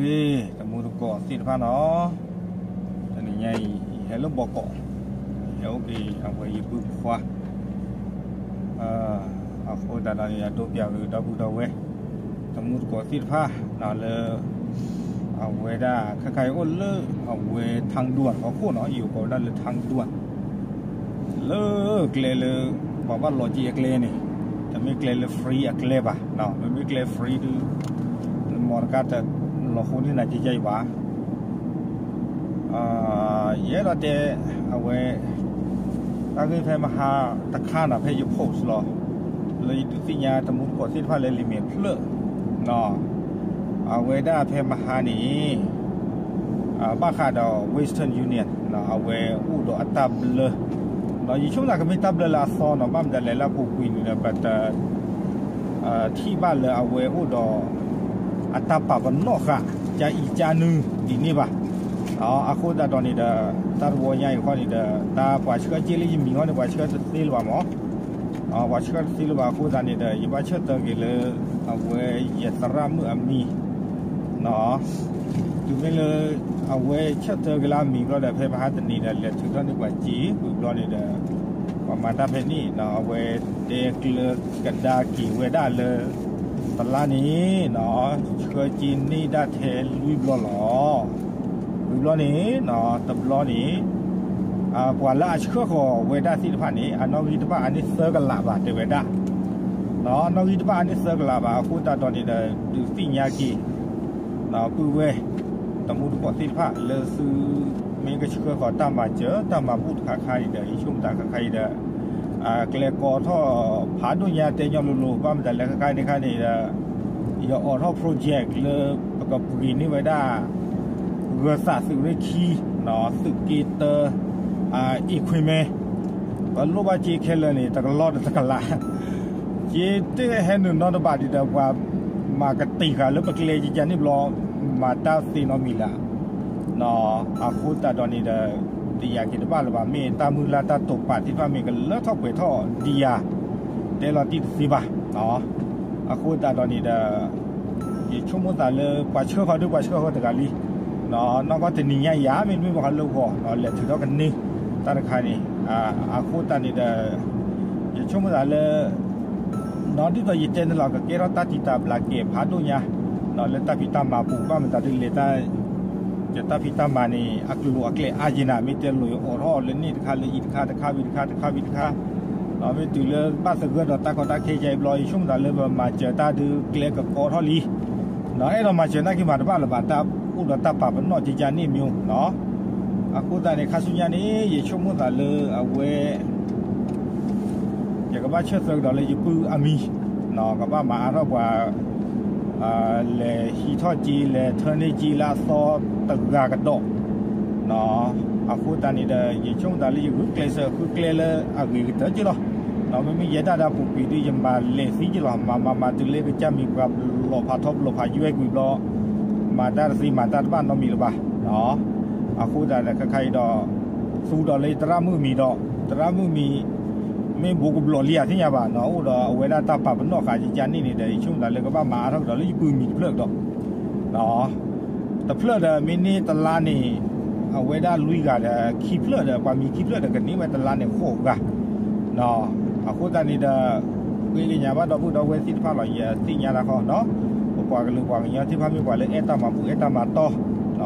ဂ့ၤ တမူတကိးသ့ၣ်တဖၣ်နီၤ, တနံၤညါအံၤ ယဟဲလၢဘီကီး, ယဟဲအိၣ်က့ၤအဝဲယပုၢ်ခွါ, အဃိသတးဒီးန့ၣ် ယဒိပၠးဂ့ၤဒီပုၢ်ဒီဝဲၢ် တမူတကိးသ့ၣ်တဖၣ် လၢ အဝဲဒၣ်ခဲခါအံၤအိၣ်လၢ အဝဲ ทางด่วน ဟီၣ်ခိၣ်နီၤ, ယိၤကိးဝဲဒၣ်လၢ ทางด่วน လၢကျဲလၢ ပှၤဘၣ်လီၤက့ၤအကျဲန့ၣ်, တမ့ၢ်ကျဲလၢ free အကျဲဘၣ်, မ့မ့ၢ်ကျဲ free ဒုး မ့ၢ်တကါတလီၤဃိန့ၢ်နၤကဲကဲအံၤဘၣ်. ယအဲၣ်ဒိးတဲ အဝဲ တၢ်ဂ့ၢ်ဖဲမဟါတခါနီၤ ဖဲယ post လီၤ လၢယဒုးသ့ၣ်ညါတမူတကိးသ့ၣ်တဖၣ်လၢလံာ်မဲာ်ဖျၢၣ် အဝဲဒၣ်ဖဲမဟါန့ၣ် ဘၣ်ဃးဒီး Western Union အဝဲအိၣ်ဒီးအတၢ်ဘျၢ, ဒီးယဆိကမိၣ်သးကမ့ၢ်တၢ်ဘျၢလၢအသီနီၤ, ဘၣ်မတၤလဲၣ်လၢအပူၤကွံာ်န့ၣ်ဒီး ပတ ထံၣ်ဘၣ်လၢအဝဲအိၣ်ဒီး အတၢ်ပာ်ပနီၣ်ဃာ် ကအံၤကနုၢ်ဒ်န့ၣ်ဘၣ်. အဃိသတးဒီးန့ၣ်ဒီး တၢ်တဝီညါအံၤဃီန့ၣ်ဒီး တၢ်ပှၤဆှၢက့လၢယမံၤဃီန့ၣ် ပှၤဆှၢတသ့လၢၤဘၣ်မၢ်, ပှၤဆှၢတသ့လၢၤဘၣ်အဃိသတးန့ၣ်ဒီး ယဘၣ်ဆၢထၢၣ်က့ၤလၢ အဝဲယသရၣ်မုၣ်အမံၤ တုၤမ့ၢ်လၢ အဝဲဆၢထၢၣ်က့ၤလၢအမံၤဘျီဒီး ဖဲမဟါတနံၤဒီး လဲၤထုးထီၣ်န့ၢ်ပှၤစ့ ဝံၤဘျီန့ၣ်ဒီး ပှၤမၤတၢ်ဖဲန့ၣ်နီၤ အဝဲတဲကျၢၤကဒါက့ၤဝဲဒၣ်လၢ တလါန့ၣ်နီၤ ဆှၢက့ၤန့ၢ်ဒၣ်ထဲလွံၢ်ဘျီလီၤ. ဝံၤဘျီန့ၣ်နီၤ တဘျီန့ၣ် ပှၤလၢအဆှၢဃီၤဝဲဒၣ်သ့ၣ်တဖၣ်န့ၣ် အနီၣ်ဂံၢ်တဘၣ်အန့ၢ်သၢကလးဘၣ် တဲဝဲဒၣ် နီၣ်ဂံၢ်တဘၣ်အန့ၢ်သၢကလးဘၣ် အဃိသတးဒီးန့ၣ်ဒီး ဒုးသ့ၣ်ညါက့ၤ ပုၢ်ဝဲၢ် တမူတကိးသ့ၣ်တဖၣ် လၢသုမ့ၢ်ကဆှၢဃီၤတၢ်မၤစၢၤ တၢ်မၤဘူၣ်တခါခါအံၤဒီး ယဆိကမိၣ်သးခါခါအံၤဒီး ကျဲကီထီၣ်ဖးဒိၣ်ညါ တဲညီလိၤလိၤ ဘၣ်မတၤလဲၣ်ခါခါန့ၣ်ခါန့ၣ်ဒီး ယအိးထီၣ် project လၢပကပှ့ၤန့ၢ်ဝဲဒၣ် ဂၢၤသးသုးရ့ၣ်ခံ သုးက့တၢ equipment ပလိၣ်ဘၣ်စ့ခဲလၢာ်န့ၣ် တကလီၢ်ဒီးတကလး စ့တဟဲနုာ်နီတဘၣ်ဒံးဒီး ပှၤမၤကတံာ်ဃာ်လၢပကျဲကကန့ၣ်ဘျီ မၤတၢ်သ့နီတမံၤလၢၤ အဃိသတးဒီးန့ၣ်ဒီး တယာ်က့ၤတဘၣ်လၢၤဘၣ် မ့ၢ်တၢ်မုၢ်လၢ်တၢ်တိာ်ပာ်သ့ၣ်တဖၣ်မ့ၢ်ကလၢထီၣ်ပှဲၤထီၣ်ဒံးယၤ တဲလီၤတံၢ်တသ့ဘၣ် အဃိသတးဒီးန့ၣ်ဒီး ယဆိကမိၣ်သးလၢ ပှၤဆှၢဃီၤဒုး ပှၤဆှၢဃီၤတဂၤလံ နီၢ်ကီၢ်တနံၤညါယၤ မ့တမ့ၢ်ဘၣ်ဃးလၢဂီၤ လဲၤထုးထီၣ်ကန့ၢ် တၢ်တခါန့ၣ် အဃိသတးန့ၣ်ဒီး ယဆိကမိၣ်သးလၢ နီၢ်ဒ်သိးယတဲန့ၣ်လီၤ ကကဲထီၣ်တၢ်တံာ်တာ်ဘျးကဲဖးဒိၣ်ညါ လၢတၢ်ဖံးတၢ်မၤပူၤ ဘၣ်မတၤဒုးလဲၤတၢ် ယတၢ်ဖံးတၢ်မၤန့ၣ် အကျိၤအကျဲအါယဲနၤ မ့ၢ်တဲလိာ်ယအိးထီၣ်လၢန့ၣ်တခါလၢအံၤတခါ တခါဝံၤတခါ တခါဝံၤတခါ မ့ၢ်တုၤလၢဘၣ်သဂၢၢ်ဒီးတၢ်ကီတၢ်ခဲယါအံၤဘျီ ယဆိကမိၣ်သးလၢပမၤစၢၤတၢ်ဒုးကျဲကကီထီၣ်လံ အဲၣ်ဒိးမၤစၢၤနာ်က့မၤတဘၣ်လၢၤဘၣ် တၢ်အိၣ်ဒီးတၢ်ပာ်ပနီၣ်ကကန့ၣ်မ့ၢ်နီၤ အဃိသတးန့ၣ် ခါဆူညါန့ၣ် ယဆိကမိၣ်သးလၢအဝဲ ယကဘၣ်ဆၢထၢၣ်ကဒီးလၢယပုၢ်အမံၤ ကဘၣ်မၤအါထီၣ်ပှၤ လဲၤဟံးထီၣ်က့ လဲၤထၢန့ၢ်က့လၢအသီတဂၤကဒီး အဃိသတးန့ၣ်ဒီး ယဆိကမိၣ်သးလၢယဂုာ်ကျဲးစၢးဃုကျဲလၢအဂ့ၤကတၢၢ်က့လီၤ. မ့မ့ၢ်ယဲဒၣ်ဒီးပူၤကွံာ်ဒုး ယမၤလဲၤသံက့လီၤ. မၤမၤမၤတုၤလၢကစၢ်မံၤပှၤလီၤဖးထီ ပလီၤဖးယွဲၢ်ကွံာ်ဘျီ မၤတၢ်တသ့မၤတၢ်တဘၣ်နီတမံၤလၢၤဘၣ်. အဃိသတးဒီးခဲခါအံၤဒီး သူဒီးလၢယသရၣ်မုၣ်အမံၤဒီး သရၣ်မုၣ်အမံၤ မ့ၢ်ဘူးကဘျီးလံဧါသ့ၣ်ညါဘၣ်နီၤ အိၣ်ဒီးအဝဲဒၣ်တၢ်ပာ်ပနီၣ်ဃာ်ယကန့ၣ်န့ၣ်ဒီး ယဆိကမိၣ်သးလၢကဘၣ်မၤအါထီၣ်ကဒီးလၢယပုၢ်မံၤတဖျၢၣ်ကဒီး တဖျၢၣ်ဒီးမ့ၢ်န့ၢ်တလါန့ၣ် အဝဲဒၣ်လွံၢ်ဂၤဒီးခံဖျၢၣ်ဒီး ပှၤမံၤခံဖျၢၣ်ဒီးကန့ၢ်ဝဲတလါန့ၣ်ဃိးဂၤ အဃိသတးန့ၣ်ဒီး ဃ့ကညးဘၣ်ဒီပုၢ်ဒီဝဲၢ်သ့ၣ်တဖၣ်လီၤ ယသ့ၣ်ညါတၢ်ဃီနီၤ ပပှၤကလုာ်ပှၤကညီသ့ၣ်တဖၣ်မ့ၢ်ပှၤလၢအဲၣ်တၢ်မၤဘူၣ်အဲၣ်တၢ်မၤတီ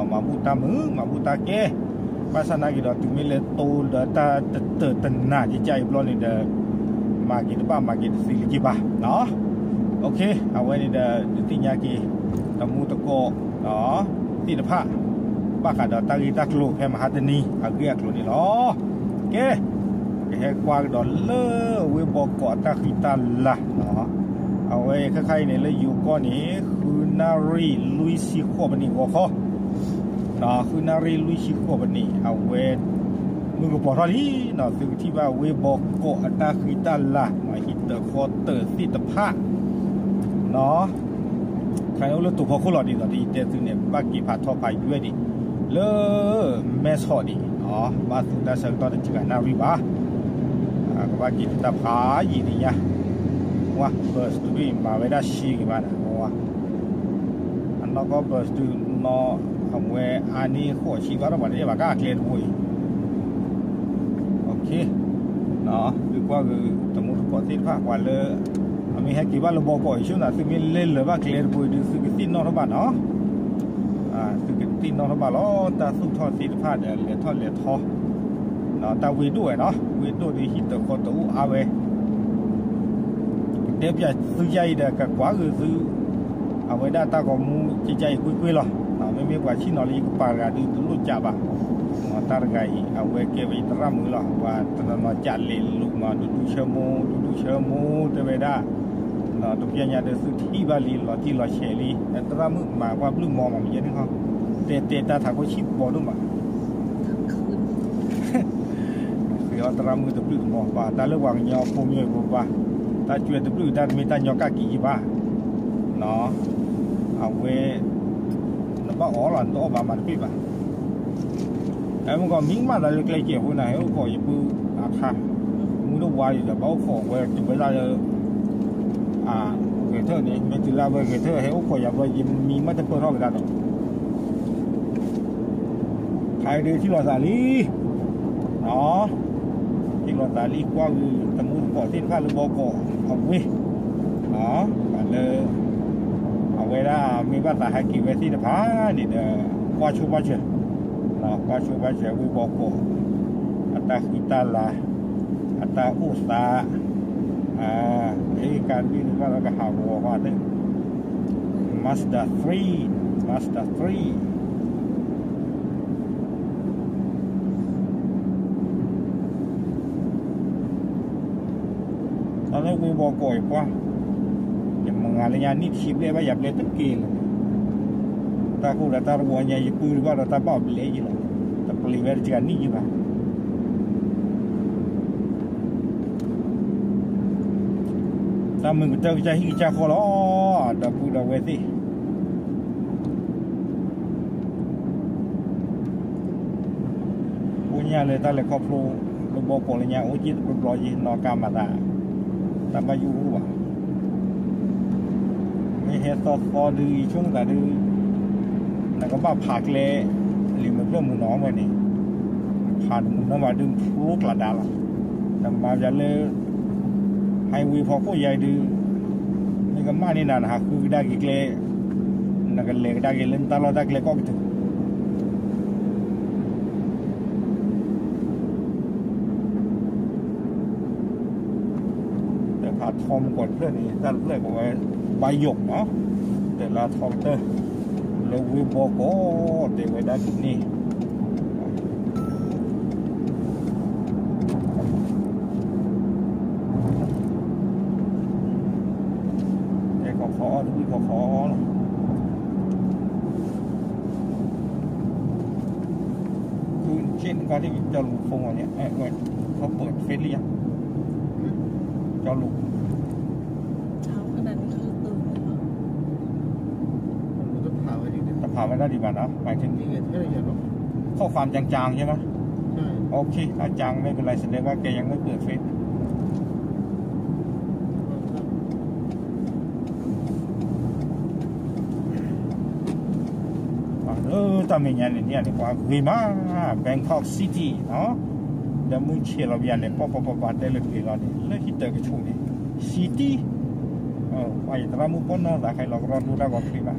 မၤဘူၣ်တၢ်မုာ် မၤဘူၣ်တၢ်ကဲ ဘၣ်ဆၣ်နာ်က့ဒီးတုၤမ့ၢ်လၢတိဒီးတၢ်တတၢာ်တနၤကကါအံၤဘျီန့ၣ်ဒီး မၤက့ၤတဘၣ်မၤက့ၤတသ့လၢၤက့ဘၣ်နီၤ အဝဲန့ၣ်ဒီးဒုးသ့ၣ်ညါက့ၤ တမူတကိး သ့ၣ်တဖၣ် ဘၣ်ဃးဒီးတၢ်ဂ့ၢ်တၢ်ကျိၤဖဲမဟါတနံၤအဂ့ၢ်အကျိၤန့ၣ်လီၤ. ကဲ ကဟဲကွၢ်ကဒီးလၢဝ့ၢ်ဘီကီးအတၢ်ဃံတၢ်လၤ အဝဲခဲခါအံၤန့ၣ်လၢယိၤကီၢ်န့ၣ် ဃုနၣ်ရံၣ်လွံၢ်ဆံဃိးပနံးဂီၤခီ ဃုနၣ်ရံၣ်လွံၢ်ဆံဃိးပနံး အဝဲ မုၢ်ကပီၤထီၣ်လံနီၤ သုကထံၣ်ဘၣ်ဝ့ၢ်ဘီကီးအတၢ်ဃံတၢ်လၤ ဟံၣ်တၢ်ဃီတၢာ်သ့ၣ်တဖၣ်နီၤ ခါန့ၣ်အိၣ်လၢတိၤဖီခိၣ်လီၤဒ်သိး ဒ်ယတဲသုန့ၣ် ဘၣ်က့ၤဖးထီဖးယွဲၢ်ဒံး လၢမဲၢ်ဆီးဒံး ဘၣ်သူတၢ်ဆၢကတီၢ်တစှၤနၣ်ရံၣ်ဘၣ် ကဘၣ်က့ၤတၢ်ဖးယံာ်ဒံးညါ ဝါ ဘၢၣ်စတူးမၤဝဲဒၣ်ဆံးဂ့ၤမး အနီၢ်ကီၢ်ဘၢၣ်စတူး နီၤ အဝဲအါန့ၢ်ဃိးဆံဘၣ်ထီၣ်ဘၣ်တအဲၣ်ဘၣ်ကါအကျဲတဘိအံၤ သုကွၢ်ဂ့ၤ တမူတကိးသ့ၣ်တဖၣ် ပှၤလၢ အမ့ၢ်ဟဲက့ၤဘၣ်လၢဘီကီးအံၤ ဆိနၤ သုမ့ၢ်လဲၤလၢၤဘၣ်ကျဲတဘိအံၤဒီး သုကသ့ၣ်နီၣ်ထီၣ်ဘၣ်နီၤ သုကသ့ၣ်နီၣ်ထီၣ်ဘၣ်လီၤ တၢ်သူၣ်ထီၣ်သ့ၣ်တဖၣ်ဒီး လဲၤထီၣ်လဲၤထီ တၢ်ဝ့ၢ်ဒိၣ်ဝဲနီၤ ဝ့ၢ်ဒိၣ်ဒီး ဟံၣ်တဃီတအိၣ်အါဝဲ ကတဲပၠးသုယါအံၤဒီး ကကွၢ်ဂ့ၤသု အဝဲဒၣ်တၢ်ဂီၤမူကကါအံၤကွ့ၢ်ကွ့ၢ်လီၤ. မ့မ့ၢ်ပှၤဆံၣ်နီၤလၢယကပာ်တဂၤဒုး တလိၣ်ကးဘၣ်. တၢ်တဂၤအံၤ အဝဲကဲဝဲယသရၣ်မုၣ်လီၤ. ပှၤတနီၤနီၤကးလဲၤလိာ်မး ဒူဒူဆၢမူ ဒူဒူဆၢမူ တဲဝဲဒၣ် တပျဲညါဒီးသုထံၣ်ဘၣ်လံ လီၤတံၢ်လီၤဆဲးလံ. သရၣ်မုၣ်မၤပှၤဘျုးမီၤမး မ့ၢ်ယဲန့ၣ်ခီ တဲတဲတၢ်ထးခိၣ်ဆံၣ်ဘီဒိၣ်မး ဃ့အီၣ်သရၣ်မုၣ်တဘျုးတမီၤဘၣ် တၢ်လၢပှၤကညီဖိမ့ၢ်ဘၣ် တၢ်ကွဲတဘျုးတၢ်တမ့ၢ်တၢ်ညီကၣ်ကံးယံၤဘၣ်. အဝဲ နဘၣ်အီၣ်လီၤ နတအီၣ်ဘၣ်မၤတပ့ၢ်ဘၣ်. အဲမ့ၢ်ကီးမံမးတၢ်လၢကျဲကဲးဖိနၤ ဟဲအိၣ်ခိးယပုၢ်အခါ မူတဝါယဒီးဘၣ်အိၣ်ခိးဝဲတဝဲဒၣ်လၢ ဂဲၤထၢၣ်န့ၣ် မ့ၢ်တုၤလၢအဝဲဂဲၤထၢၣ် ဟဲအိၣ်ခိးယၤဘျီ ယမံမးတပၢၢ်ထီၣ်ကဒါဒီး ခါအံၤဒုးထံၣ်လိာ်သးလံ ထံၣ်လိာ်သးလံ ကွၢ်ဂ့ၤ တမူတကိးသ့ၣ်တဖၣ်လၢဘီကီးအဝ့ၢ် လၢ အဝဲဒၣ်မ့ၢ်ဘၣ်သးဟဲက့ၤဝဲသ့ၣ်တဖၣ်န့ၣ်ဒီး ကွၢ်ဆိဘၣ်စၢၤ ကွၢ်ဆိဘၣ်စၢၤဝ့ၢ်ဘီကီး အတၢ်ဃံတၢ်လၤ အတၢ်အိၣ်သး အကါဒ်န့ၣ်ဘၣ်ဒီးကဟးဂီၤဃီသ့ၣ် Mazda three, Mazda three တၢ်လၢဝ့ၢ်ဘီကီးအံၤပှၢ် ယမၤလၢညါနံၣ်ဆံဘျဲၣ်ဘၣ် ယၤဘျဲၣ်တက့ၢ်လၢၤ တၢ်ဃိဒီးတၢ်တဝီညါ ယပုၢ်ဘၣ်ဒီးတၢ်ဘၣ်အဘျဲၣ်ယံၤလီၤ တပျံၤဝဲတကနံၣ်ယံၤဘၣ် တၢ်မုာ်ကတၢၢ်ကစၢ်ဟံၣ်ကစၢ်ဃီလီၤ ဒီပုၢ်ဒီဝဲၢ်သ့ၣ် အိၣ်ညါလၢတၢ်လဲၤခီဖျိ လၢဘီကီးလၢညါ အိၣ်က့ၢ်တဘျီဘျီယ့ၤ နီၢ်ကါမၤသး တၢ်ဘၣ်ယိၣ်အိၣ်ဘၣ် မ့ၢ်ဟဲသီသီဒုး ယဆိကမိၣ်သးဒုး နကဘၣ်ဖးကျဲ လံာ်မဲာ်ဖျၢၣ်မုၢ်နီၤဝဲန့ၣ် ဖးတမုၢ်နီၤဘၣ်ဒုး ဖျိကျးဒါလီၤ နမၤယၤလၢ highway ဖီခိၣ်ယါအံၤဒုး မ့ၢ်ကမၣ်န့ၢ်နၤ နဟးဃုကဒါက့ၤကျဲ နကလဲၤကဒါက့ၤလၢနတၢ်လီၢ်တၢ်ကျဲကီၢ်ကတုၤ တၢ်ဖးထီမုၢ်ကီးတဖျၢၣ်န့ၣ် တၢ်တဖျၢၣ်ကဝဲ ဘါယိးနီၤ တၢ်လၢထီကတၢၢ် လၢဝ့ၢ်ဘီကီး တဲဝဲဒၣ်ဒ်န့ၣ် တဲခီခီ တဝံၣ်ခီခီလီၤ ခု เช็ค ก่อนที่จะหลุด phone ก่อนเนี่ย เอ้ย เว้ย เขาเปิดเฟซหรือยัง จะหลุด เช้าขนาดนี้เขาจะตื่นเลยเหรอ จะผ่านไว้ได้ดีกว่านะ หมายถึง ข้อความจางๆ ใช่ไหม ใช่ โอเค ถ้าจางไม่เป็นไร แสดงว่าแกยังไม่เปิดเฟซ တၢ်မဲာ်ညါန့ၣ် န့ၣ် ပှၤဂ့ၤမး Bangkok City နီၤ ဒီးမုၢ်ဆ့ၣ်လီၤပယၤန့ၣ် ပှၤပှၤပှၤပှၤတဲလၢက့ၤလီၤန့ၣ် လၢဟံၣ်တၢ်ကဆိးန့ၣ် City ပှၤယသရၣ်မုၣ်ပှၢ်နီၢ်သးခဲလီၤကရီဒိၣ်တၢ်ဂီၤချ့ဘၣ်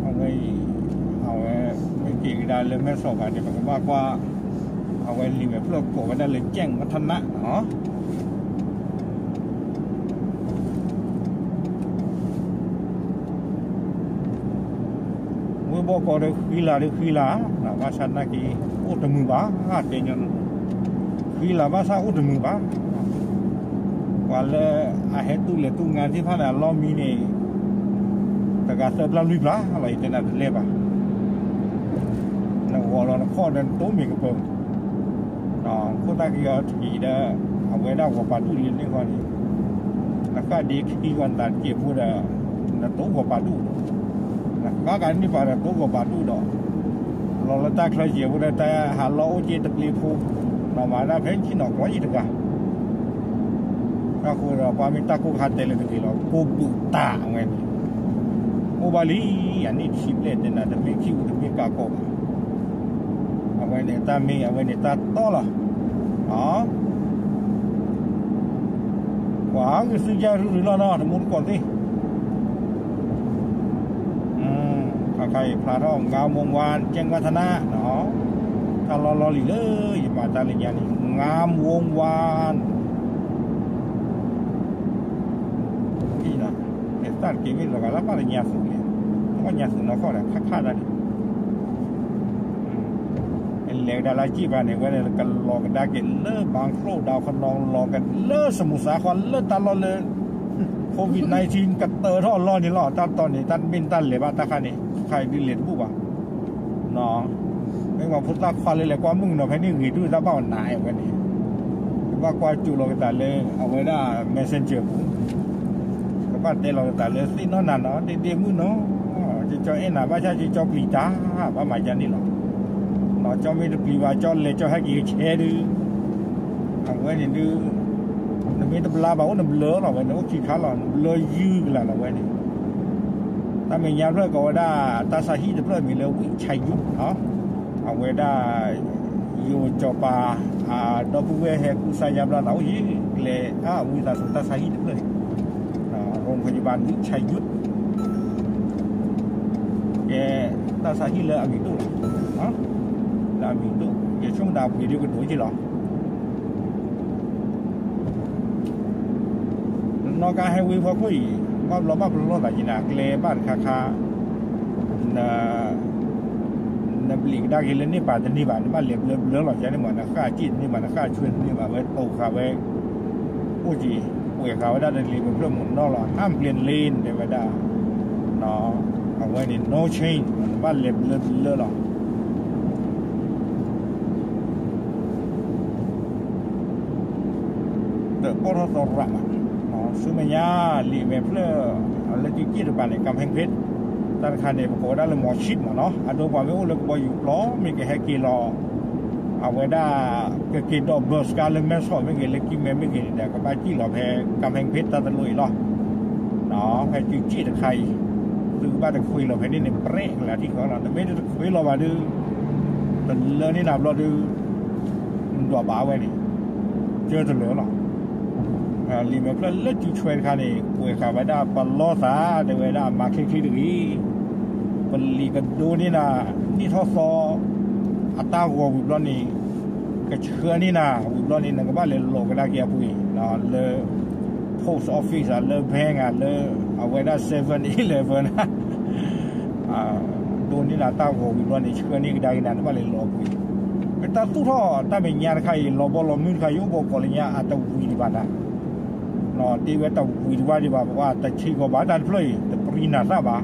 အဝဲအံၤ အဝဲ မ့ၢ်က့ၤကဒါလၢမဲၢ်ဆီးဂၤန့ၣ် ပကဘၣ်ကွၢ် အဝဲလံာ်မဲာ်ဖျၢၣ်ကိးဝဲဒၣ်လၢ แจ้งวัฒนะ နီၤ ဝ့ၢ်ဘီကီးဒီးဃံလၤဒီးဃံလၤ ဘၣ်ဆၣ်နာ်က့ အိၣ်တမုာ်ဘၣ် တဲညီနုၢ် ဃံလၤဘၣ်ဆၣ်အိၣ်တမုာ်ဘၣ် ပှၤလၢအဟဲတူၢ်လဲၤတူၢ်ငါသ့ၣ်တဖၣ်န့ၣ် အလီၢ်မံန့ၣ် တဂၤသၢပျၢ်လွံၢ်ပျၢ်လီၤ ယတဲနၤတလဲၤဘၣ် နဂီၤလီၤနခီၣ်ဒီးနတိၢ်မ့ၢ်ကပၢၤ ခိၣ်သၣ်ကယီၤထံးဒီး အဝဲဒၣ်ဂီၤပာ်ဒူၣ်လံန့ၣ်ဃီန့ၣ် နဃၣ်ဒ့ခံဂီၤနသးတက့ၢ်ဖိဒီး နတိၢ်ဂီၤပာ်ဒူၣ် နဃၣ်ကန့ၢ်ပာ်ဒီးတိၢ်ဂီၤပာ်ဒူၣ်ဒီး လီၤလၢတၢ်ချၢယဲၢ်ဖိဒီး တၢ်ဟးလီၢ်အိၣ်က့တပျ့ၤဖိ မၤဒၣ်ဖဲဆ့ၣ်နီၤကျီယံၤတဂၤ, အဃိဒီးပှၤမ့ၢ်တၢ်ကိၢ်ခါတဲလၢတဂ့ၤလီၤ ကိးပူၤတၢ်အဝဲန့ၣ်, အိၣ်ဘၣ်လံ, အနံၣ်တဆံဘျဲၣ်တဲနၤ တမ့ၢ်ခံပူၤတမ့ၢ်ကးကီးဘၣ်, အဝဲန့ၣ်တၢ်မ့ၢ် အဝဲန့ၣ်တၢ်တီလီၤ, ကွၢ်ဂ့ၤသုယၤရုၢ်ရုၢ်လီၤနီၤ တမူတကိးသ့ၣ် ခါခါအံၤဖျါထီၣ် ငါးဝီဝါ ကဲၣ်ဝါထနၣ်နီၤ, တၢ်လီၢ်လီၢ်လံၤလၢယမၤတၢ်လၢညါန့ၣ် ငါးဝီဝါနီၤ, အံၤနီၤ, တၢ်တက့ၢ်မ့ၢ်လီၤဂာ်လၢဘၣ်လၢညါသုးန့ၣ်, အီၣ်ညါသုးနီၢ်ကီၢ်ဒီးခါခါဒၣ်န့ၣ် လဲၤကဒါလၢကံၣ်ပၤန့ၣ် ဝဲန့ၣ်ကလီၤကဒါက့ၤလၢ ဘၣ်ကျိၣ် ဒီးခနီလီၤက့ၤလၢ စမူးစးခီ လၢတၢ်လီၢ်လၢ COVID nineteen ကတၢၢ်ထီၣ်အလီၢ်န့ၣ်လီၤ. တၢ်တီန့ၣ် တၢ်တမ့ၢ်တၢ်လဲၤဘၣ်တၢ်ခါန့ၣ် ခါအံၤဒုးလဲၤတဘူၣ်ဘၣ်. မ့ၢ်ပှၤဖိသၣ်ခွါလၢလဲၤကွၢ်မုၣ်ကနီၤဖဲန့ၣ်ဂ့ၤဒုး တၢ်ဘၣ်အီၤနးဝဲန့ၣ် ကဘၣ်ကွၢ်ကၠိလီၤကသးလၢ အဝဲဒၣ် messenger ပူၤ ကဘၣ်တဲလီၤကသးလၢသ့ၣ်နီၣ်နၤနီၤ ဒ့ဒ့မုၣ်နီၤ ကၠီအဲၣ်နၤဘၣ်ဆၣ်ကၠီပျံၤတၢ် ဘၣ်မၤယါန့ၣ်လီၤ. ကၠီမ့ၢ်တပျံၤဘၣ် ကၠီလဲၤကၠီဟဲက့ၤကဆဲဒုး အဝဲန့ၣ်ဒုး နမ့ၢ်တဘျါဘၣ်အိၣ်နဘျၢလီၤဝဲန့ၣ် အိၣ်ခံခါလီၤ နဘျၢယုၢ်ကလာ်လီၤဝဲန့ၣ်. တၢ်မဲာ်ညါဖျၢၣ်ကိးဝဲဒၣ် တၢ်ဆါဟံၣ်တဖျၢၣ်မံၤလၢ ဝံၣ်ဆါယုၣ် အဝဲဒၣ် ယိၤကၠီၤပၤ ဒီပုၢ်ဝဲၢ်ဟဲကူစါယါဘျါသးအိၣ်ယံၤ ကျဲအါဝံသးစူၤ တၢ်ဆါဟံၣ်တဖျၢၣ်န့ၣ် ရိၣ်ဖယဘၣ် ဝံၣ်ဆါယုၣ် ကဲ တၢ်ဆါဟံၣ်လၢအမံၤဒိၣ်လီၤ လၢအမံၤဒိၣ် ယဆိကမိၣ်ဒၣ်ပှ့ၤဒုးကဒိးယ့ၢ်လီၤ. နီၢ်ကါဟဲဝ့ၤဖီခိၣ်အံၤ ဘၣ်ဘျီဘၣ်ပလီၢ်သးက့ၤနၤ ကျဲဘၣ်တခါခါ နဘျံးကဒါက့ၤလၢန့ၢ်ပာ်တန့ၢ်ဘၣ် နဘၣ်လဲၤဘျၢဘျၢလီၤကန့ၣ်မး နဃၣ်က့ၣ်တန့ၢ်ဘၣ် နဃၣ်ဆွဲတန့ၢ်ဘၣ် ဝဲတိာ်ဃာ်ဝဲ အိၣ်က့ၤ ပှဲၤဃာ်ဝဲဒၣ်တလ့ၤမ့ၢ်ဖျၢၣ်မုၢ်နီၢ်လီၤ ဟၣ်ပျဲၤတလ့ၤန့ၣ်တဲဝဲဒၣ် အဝဲန့ၣ် no change နဘၣ်လဲၤဘျၢဘျၢလီၤ. တပီၢ်ထီၣ်သီရၣ်ဘၣ် ဆူမဲာ်ညါ လံာ်မဲာ်ဖျၢၣ် လၢကံက့ၣ်တပၤန့ၣ် ကမ်ဖဲၣ်ဖ့း တၢ်တခါန့ၣ် ပကိးဝဲဒၣ်လၢ မီၤဆံးမးနီၤ အဒိပှၤမ့ၢ်အိၣ်လၢကဘီယူၤပျီ မ့ၢ်ကဟဲက့ၤလီၤ အဝဲဒၣ် ကက့ၤဒိးဘၢၣ်စကါလၢမဲၢ်ဆီးမ့ၢ်ဂ့ၤ လၢကံၢ်မဲမ့ၢ်ဂ့ၤန့ၣ်ဒီး ကဘၣ်စံၣ်လီၤဖဲ ကမ်ဖဲၣ်ဖ့း တၢ်တလိၣ်အံၤလီၤ. ဖဲကံက့ၣ်တခါအံၤ သုကဘၣ်တခွ့လီၤဖဲန့ၣ်န့ၣ် ပြဲးကလၢာ်ထံၣ်ဃီလီၤ နမ့ၢ်တခွ့လီၤဘၣ်ဒုး တလၢန့ၢ်နၤဘျီဒုး နဒွးဘၣ်ဝဲန့ၣ် ကၢတလၢာ်လီၤ. လံာ်မဲာ်ဖျၢၣ်လၢစုဆွဲတခါန့ၣ် ကွဲးဃာ်ဝဲဒၣ်ပလီၢ်သး တဲဝဲဒၣ်အမၤချ့ချ့တဂ့ၤ ပလံာ်ကဒိန့ၢ်နၤ နံၣ်ထီၣ်သီ အတၢ်ဂီၤဝံၤဘျီန့ၣ် ကဆှၢန့ၢ်နၤဝံၤဘျီန့ၣ် နကဘၣ်လဲၤလီၤကဒါက့ၤအပှ့ၤ လၢ post office လၢ bank လၢ အဝဲဒၣ် seven eleven ဒိန့ၢ်နၤတၢ်ဂီၤဝံၤဘျီန့ၣ် ဆှၢန့ၢ်ကဒါက့ၤနၤ နဘၣ်လဲၤလီၤအပှ့ၤ ပတၢ်သူၣ်ထီၣ်တၢ်မဲာ်ညါတခါအံၤ လီၤဘီလီၤမုၢ်တခါ ယအိၣ်ဘီကီးလၢညါ အတဝံၤဒံးဘၣ်နၤ တ့ဝဲတဝံၤတဝါဒံးဘၣ် ပှၤတဆံးကီးဘၣ် တၢ်တဖျၢၣ်အံၤ တပြံနၤသၣ်ဘၣ်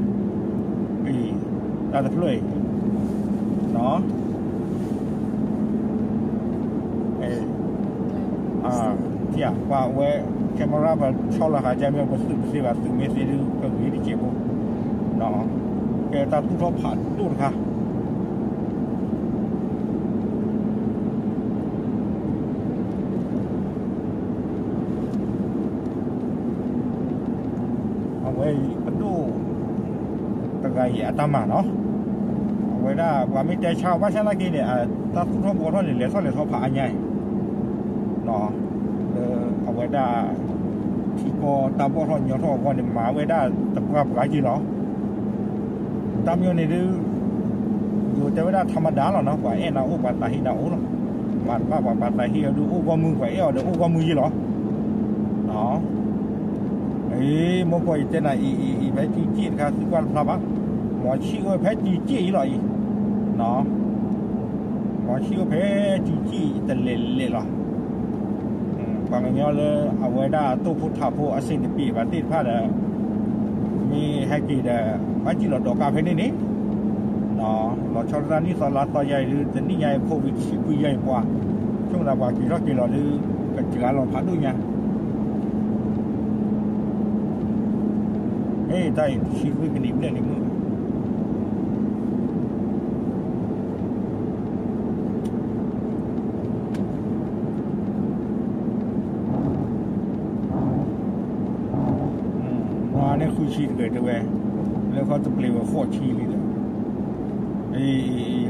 တၢ်တဖျၢၣ်အံၤ ပှၤဝဲ camera ပဆီလီၤဃာ်ကမ့ၢ် ပသုးပသ့ဘၣ် သုးမ့ၢ်သ့ဒုး ပဂ့ၤတစဲးဖိ ကဲတၢ်သူၣ်ထီၣ်ဖးဒိၣ်တခါ အဝဲအံၤပဒိၣ်တဂၤအံၤအတၢ်မၤနီၤ, အဝဲဒၣ်ပှၤမ့ၢ်တဲဆါဘၣ်ဆၣ်သနာ်က့န့ၣ် တၢ်သူၣ်ထီၣ်ဘှီထီၣ်န့ၣ် လဲၤထီၣ်လဲၤထီဖးအါညါအံၤ လၢအဝဲဒၣ် ထံကီၢ်တၢ်ဘှီထီၣ်ညီထီၣ်အဂီၢ်န့ၣ် မၤဝဲဒၣ်တပှၢ်ပှၢ်က့ၤလီၤ. တၢ်မ့ၢ်န့ၣ်ဒုး ယိၤတဲဝဲဒၣ် ထးမဒါ လီၤနီၤ, ပှၤအဲၣ်နၤအိၣ် ပှၤသးဟ့နၤအိၣ်လီၤ. မၤတဘၣ်ပှၤ ပှၤသးဟ့အီၤဒုးအိၣ်ဂီၢ်မုၢ် ပှၤအဲၣ်အီၤဒီးအိၣ်ဂီၢ်မုၢ်ယ့ၢ်လီၤ. အ့ မိၢ်ကီၢ်အံၤတဲနၤအံၤအံၤအံၤ ဖဲစုစ့ၣ်တခါ သုကွၢ်တဖျါဘၣ်, မီၤဆံၣ်အိၣ်ဖဲစုစ့ၣ်အံၤလီၤအံၤ, မီၤဆံၣ်အိၣ်ဖဲစုစ့ၣ်အံၤတလဲၤလဲၤလီၤ. ပှၤကညီလၢအဝဲဒၣ်တိၢ်ဖိထးဖိအဆ့ၣ်တပ့ၤဘၣ်သ့ၣ်တဖၣ်ဒီး မ့ၢ်ဟဲက့ၤဒီး ဘၣ်စံၣ်လီၤဒီးကါဖဲန့ၣ်န့ၣ် လီၤဆီဒၣ်တၢ်နံၣ်သီလါသီယါအံၤဒုး တနံၣ်ညါအံၤ COVID တဆံခွံယါအံၤပှၤ ဆိကမိၣ်သးပှၤက့ၤထီၣ်က့ၤလီၤဒုး ကစှၤလီၤဖးဒိၣ်ညါ မ့ၢ်တၢ်အံၤတဆံဃုကနံၣ်ဘျဲၣ်န့ၣ်မုၢ် န့ၣ်ဃုဆံတဂ့ၤတဲဝဲ, လၢခီတပျ့ၤဝဲဃိးဆံလံဒီး,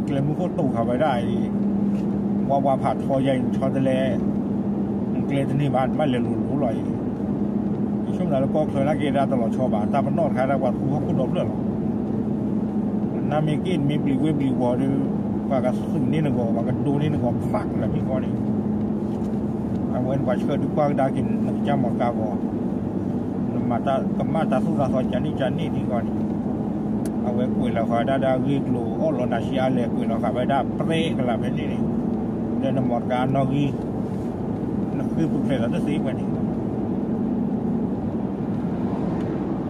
ကျဲမုၢ်ခိၣ်တိာ်ခးဝဲဒၣ်အံၤ, ဝါဝါဖးထီယါအံၤ ဆီတလဲ, ကျဲတန့ၢ်ဘၣ် ဘၣ်လဲၤလိၤလိၤလီၤအံၤ, ယဆိကမိၣ်လၢကီၢ်ချၢနာ်က့ဒၣ်တလီၤဆီဘၣ် တၢ်ပနီၣ်တခါဒၣ်ပှၤသူဟီၣ်ခိၣ်ဒီဖျၢၣ်လီၤ, နမ့ၢ်က့ၤမ့ၢ်ပျံၤဝ့ပျံၤဝီၤဒီး, ပှၤကသုးန့ၢ်နဂီၢ် ပှၤကဒိန့ၢ်နဂီၢ် ဖးကလၢာ်ဖံးဃီန့ၣ် အဝဲန့ၣ်ပှၤဆှၢဒုးကွၢ်ကဒါက့ၤနကစၢ်မီၢ်တကါဂီၤ, နမၤတၢ်ကမၣ်တၢ်သိၣ်တၢ်သီကန့ၣ်ကန့ၣ်ဒ်ဂီၤန့ၣ်, အဝဲကွဲးလီၤဃာ်ဝဲဒၣ်ဒၣ်ဂ့ၢ်ကျိၤအီၣ်လီၤနၤဆံးအါလဲၣ် ကွဲးလီၤဃာ်ဝဲဒၣ်ပြဲကလးဖဲန့ၣ်န့ၣ်, လၢနမီၢ်တကါအနီၣ်ဂံၢ်, နဃ့ပူၤဖျဲးလီၤတသ့ဝဲန့ၣ်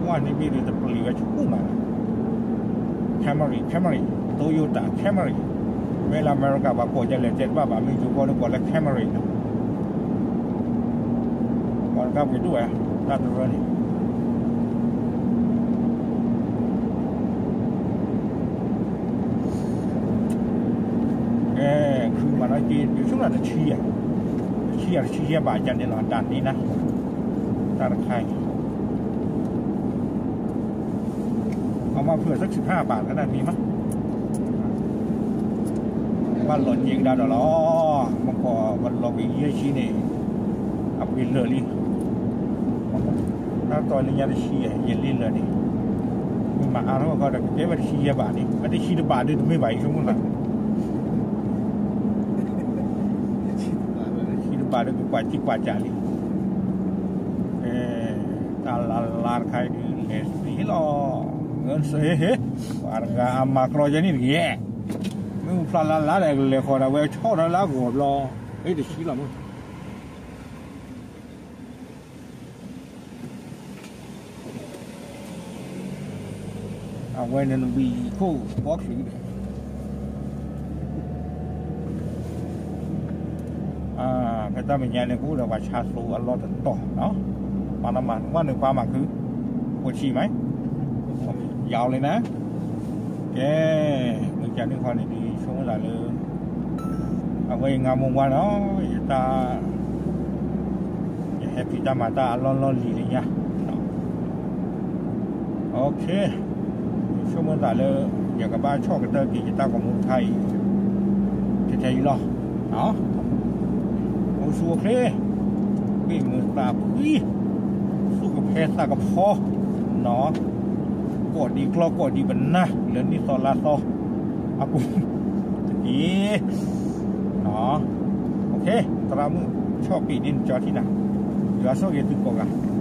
ကွၢ်န့ၣ်မ့ၢ်ဒ်တပျံၤဝဲဆူၣ်မးလီၤ, Camry, Camry, Toyota Camry, မ့ၢ်လၢအမဲရကၤပှၤကိးဒ်လဲၣ်တဲတဘၣ်ဘၣ် မ့ၢ်ယိၤကီၢ်ဒီးကိးလၢ Camry နီၤ, ပှၤတကါပှ့ၤဒိၣ်ဝဲ, တၢ်တရၢန့ၣ် ကဲ, ခုမးနီၣ်က့ ယဆိကမိၣ်တဆံယဲၢ်, တဆံယဲၢ် တဆံယဲၢ်ဘၣ်ကန့ၣ်လီၤ ဒၣ်န့ၣ်နၤ, တၢ်တခါအံၤ အမၤဖုးအစၢၢ်ဆံးဖးဘၣ်လၢဒၣ်န့ၣ်မး, ဘၣ်လီၤက့ၤကဒါဒီးလီၤ, မ့ၢ်ကီးပလီၤက့ၤယဲၢ်ဆံန့ၣ်, အပှ့ၤလၢာ်လံ တၢ်တီလၢညါတဆံယဲၢ် ယဲၢ်လံလၢာ်န့ၣ်, မ့ၢ်မၤအါထီၣ်ခီဒီး ကကဲဝဲတဆံယဲၢ်ဘၣ်န့ၣ် မ့ၢ်တဆံတဘၣ်ဒုးတမ့ၢ်ဘၣ် ယဆိကမိၣ်သး, တဆံတဘၣ်ဒုးကကွၢ်စံကွၢ်စၢ်လံ, တၢ်လါလါတခါအံၤဒုး လဲၤသ့လီၤ, ပှၤတဂၤအမၤကြီယဲန့ၣ်တဂ့ၤ, မ့ၢ်ဖျါလါလါဒီး ကလဲၤဃီၤဒၣ်ဝဲဆီၣ်ထီၣ်လၢအဂီၢ်ဘျီ, တဆံလီၤမး အဝဲန့ၣ်နဘံၣ်ခိၣ်ဘီချုးဒီး, ဖဲတၢ်မဲာ်ညါန့ၣ် ကအိၣ်ဒီးပှၤဆါသိအလီၢ်တတီၤနီၤ, ပှၤနမၤနကွၢ်နုာ်ပှၤမၤခု, အိၣ်ဆံးမး, ယၤအီၤလံနၤ, ကဲ, မုၢ်ကနံၣ်ဃီန့ၣ်ဒ်ဆိကမိၣ်သးလၢ အဝဲအံၤငါမိၢ်ဝါနီၤ, ယတၢ် ယဟဲဖံးတၢ်မၤတၢ်အလီၢ်လီၢ်လံၤလံၤညါ, အိၣ်ခ့, ဆိကမိၣ်သးလၢ ယကဘၣ်ဆီၣ်ကတၢၢ်က့ၤယတၢ်ဂီၤမူတခါအံၤ ထဲထဲအံၤလီၤ, အိၣ်ဆူၣ်အိၣ်ချ့, ဘ့ၣ်မုာ်သးဖှံ, သူၣ်ကဖဲသးကဖီ, နီၤ, ကိးဒံးကျီၢ်ကိးဒံးပနၢ် လၢနံၣ်သီလါသီ အပူၤတက့ၢ်, အိၣ်ခ့, သရၣ်မုၣ် ဆီၣ်ပံာ်န့ၢ်နကၠီထံၣ်နၤ, ယွၤဆိၣ်ဂ့ၤသုကိးဂၤ